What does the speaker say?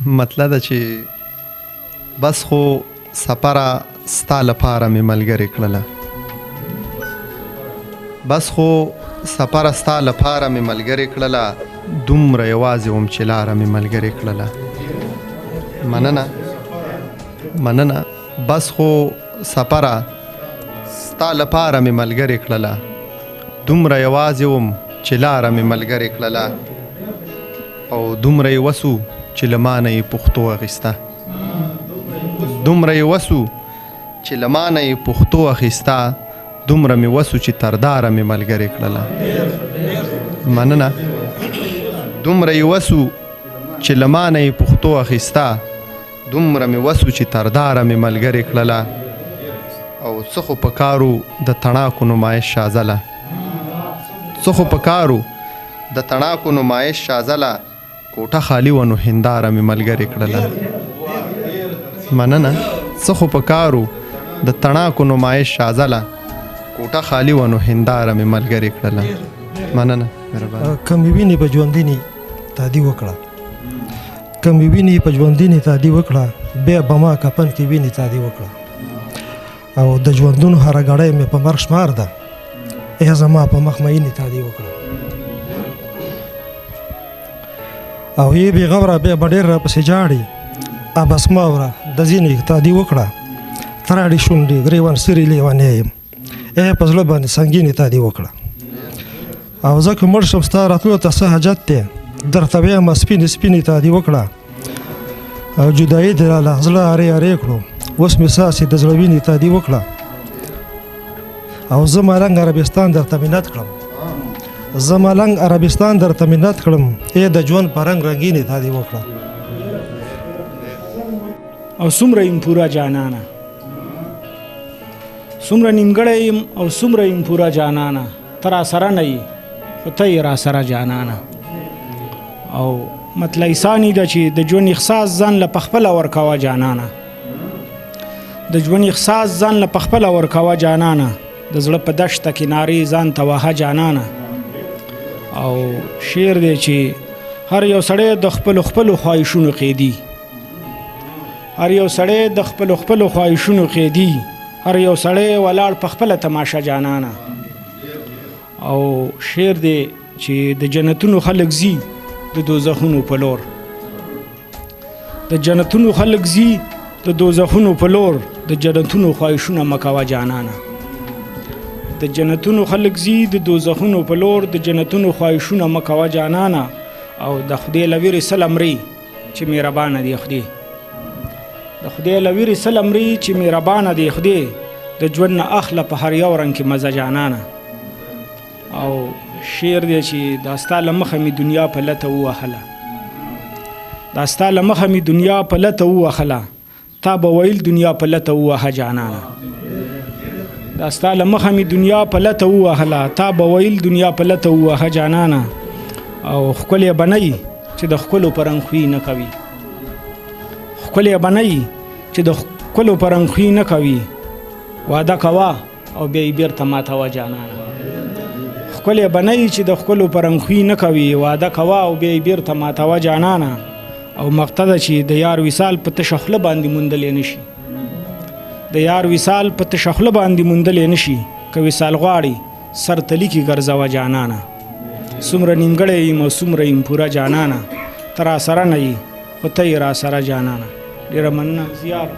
مطلب ده چې بس خو سپره ستا لپاره مې ملګرې کړله، بس خو سپره ستا لپاره مې ملګرې کړله، دومره یوازې وم چې لاره مې ملګرې کړله. مننه مننه. بس خو سپره ستا لپاره مې ملګرې کړله، دومره یوازې وم چې لاره مې ملګرې کړله، او دومره یې وسو چې له ما نه یې پښتو اخیسته، دومره یې وسو چې له ما نه یې پښتو اخیسته، دومره مې وسو چې تر داره مې ملګرې کړله. مننه. دومره یې وسو چې له ما نه یې پښتو اخیسته، دومره مې وسو چې تر داره مې ملګرې کړله، او څه خو په کارو د تڼاکو نمایش شازله، څه خو په کارو د تڼاکو نمایش شازله، کوټه خالي وه نو هنداره مې ملګرې کړله. مننه. څه خو په کارو د تڼاکو نمایش شازله، کوټه خالي وه نو هنداره مې ملګرې کړله. مننه، مهرباني. که مې وینې په ژوندینې تادي وکړه، که مې وینې په ژوندینې تادي وکړه، بیا به ما کفن کې وینې تادي وکړه، او د ژوندون هره ګړی مې په مرګ شمار ده، ای زما په مخ مئینې تادي وکړه. او یې بېغوره بیا به ډېر راپسې ژاړي، ابس مه وره د ځینې تادي وکړه، تراړې شونډې ګریوان سرې لیونی یم، ای په زړه باندې سنګینې تادي وکړه. او زه که مړ شم ستا راتلو ته څه حاجت دی، درته وایم سپینې سپینې تادي وکړه، او جدایي دې راله زړه ارې ارې کړو، اوس مې څاڅي د زړه وینې تادي وکړه. او زه ملنګ عربستان درته منت کړم، زه ملنګ عربستان درته منت کړم، ای د ژوند په رنګ رنګینې تادي وکړه. او څومره یم پوره جانانه، څومره نیمګړی یم او څومره یم پوره جانانه، ته راسره نه یې خو ته یې راسره جانانه. او مطلع ثاني ده چې د ژوند احساس ځان له پخپله ورکوه جانانه، د ژوند احساس ځان له پخپله ورکوه جانانه، د زړه په دشته کې نارې ځان ته وهه جانانه. او شعر دی چې هر یو سړی د خپلو خپلو خواهشونو قیدي، هر یو سړی د خپلو خپلو خواهشونو قیدي، هر یو سړی ولاړ په خپله تماشه جانانه. او شعر دی چې د جنتونو خلک ځي د دوزخونو په لور، د جنتونو خلک ځي د دوزخونو په لور، د جنتونو خواهشونه مه کوه جانانه. د جنتونو خلک ځي د دوزخونو په لور، د جنتونو خواهشونه مه کوه جانانه. او د خدای له ویرې سل مري چې مهربانه دی خدای، د خدای له ویرې سل مري چې مهربانه دی خدای، د ژوند نه اخله په هر یو رنګ کې مزه جانانه. او شعر دی چې دا ستا له مخه مې دنیا په لته ووهله، دا ستا له مخه مې دنیا په لته ووهله، تا به ویل دنیا په لته ووهه جانانه. دا ستا له مخه مې دنیا په لته ووهله، تا به ویل دنیا په لته ووهه جانانه. او ښکلی به نه یي چې د ښکلو په رنګ خوی نه کوي، ښکلی به نه یي چې د ښکلو په رنګ خوی نه کوي، واده کوه او بیا یې بېرته ماتوه جانانه. ښکلی به نه یي چې د ښکلو په رنګ خوی نه کوي، واده کوه او بیا یې بېرته ماتوه جانانه. او مقته ده چې د یار وصال په تشه خوله باندې موندلی نه شي، د یار وصال په تشه خوله باندې موندلی نه شي، که وصال غواړي سر تلي کې ګرځوه جانانه. څومره نیمګړی یم او څومره یم پوره جانانه، ته راسره نه یې خو ته یې راسره جانانه. ډېره مننه زیار.